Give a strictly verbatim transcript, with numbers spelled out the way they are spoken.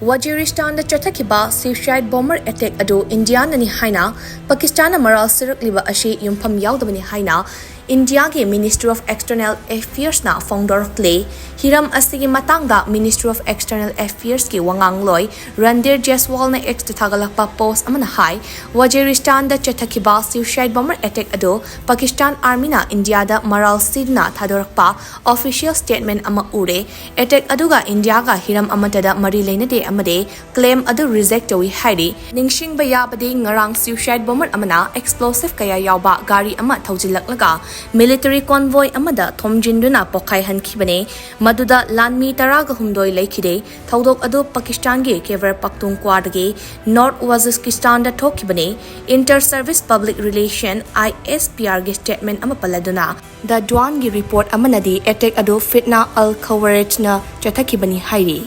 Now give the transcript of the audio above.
ꯋꯥꯖꯤꯔꯤꯁꯇꯥꯟꯗ ꯆꯠꯊꯈꯤꯕ suicide bomber attack ꯑꯗꯨ ꯏꯟꯗꯤꯌꯥꯅꯅꯤ ꯍꯥꯏꯅ ꯄꯥꯀꯤꯁꯇꯥꯟꯅ ꯃꯔꯥꯜ ꯁꯤꯔꯛꯂꯤꯕ ꯑꯁꯤ ꯌꯨꯝꯐꯝ ꯌꯥꯎꯗꯕꯅꯤ ꯍꯥꯏꯅ ꯏꯟꯗꯤꯌꯥꯒꯤ Ministry of External Affairsꯅ ꯐꯣꯡꯗꯣꯔꯛꯂꯦ꯫ ꯍꯤꯔꯝ ꯑꯁꯤꯒꯤ ꯃꯇꯥꯡꯗ Ministry of External Affairsꯀꯤ ꯋꯥꯉꯥꯡꯂꯣꯏ ꯔꯟꯗꯤꯔ ꯖꯦꯁꯋꯥꯜꯅ Xꯇ ꯊꯥꯒꯠꯂꯛꯄ post ꯑꯃꯅ ꯍꯥꯏ, ꯋꯥꯖꯤꯔꯤꯁꯇꯥꯟꯗ ꯆꯠꯊꯈꯤꯕ suicide bomber attack ꯑꯗꯨ ꯄꯥꯀꯤꯁꯇꯥꯟ Armyꯅ ꯏꯟꯗꯤꯌꯥꯗ ꯃꯔꯥꯜ ꯁꯤꯗꯨꯅ ꯊꯥꯗꯣꯔꯛꯄ official statement ꯑꯃ ꯎꯔꯦ꯫ Attack ꯑꯗꯨꯒ ꯏꯟꯗꯤꯌꯥꯒ ꯍꯤꯔꯝ ꯑꯃꯠꯇꯗ ꯃꯔꯤ ꯂꯩꯅꯗꯦ ꯑꯃꯗꯤ claim ꯑꯗꯨ reject ꯇꯧꯏ ꯍꯥꯏꯔꯤ꯫ ꯅꯤꯡꯁꯤꯡꯕ ꯌꯥꯕꯗꯤ, ꯉꯔꯥꯡ suicide bomber ꯑꯃꯅ explosive ꯀꯌꯥ ꯌꯥꯎꯕ ꯒꯥꯔꯤ ꯑꯃ ꯊꯧꯖꯤꯜꯂꯛꯂꯒ military convoy ꯑꯃꯗ ꯊꯣꯝꯖꯤꯟꯗꯨꯅ ꯄꯣꯈꯥꯏꯍꯟꯈꯤꯕꯅꯤ꯫ ꯃꯗꯨꯗ ꯂꯥꯟꯃꯤ ꯇꯔꯥꯒ ꯍꯨꯝꯗꯣꯏ ꯂꯩꯈꯤꯗꯦ꯫ ꯊꯧꯗꯣꯛ ꯑꯗꯨ ꯄꯥꯀꯤꯁꯇꯥꯟꯒꯤ ꯈꯦꯕꯔ ꯄꯈꯇꯨꯟꯈ꯭ꯋꯥꯗꯒꯤ North Waziristan ꯗ ꯊꯣꯛꯈꯤꯕꯅꯤ꯫ Inter Service Public Relation, ISPR ꯒꯤ statement ꯑꯃ ꯄꯜꯂꯗꯨꯅ, The Dawnꯒꯤ report ꯑꯃꯅꯗꯤ attack ꯑꯗꯨ Fitna al-Khawarijꯅ ꯆꯠꯊꯈꯤꯕꯅꯤ ꯍꯥꯏꯔꯤ꯫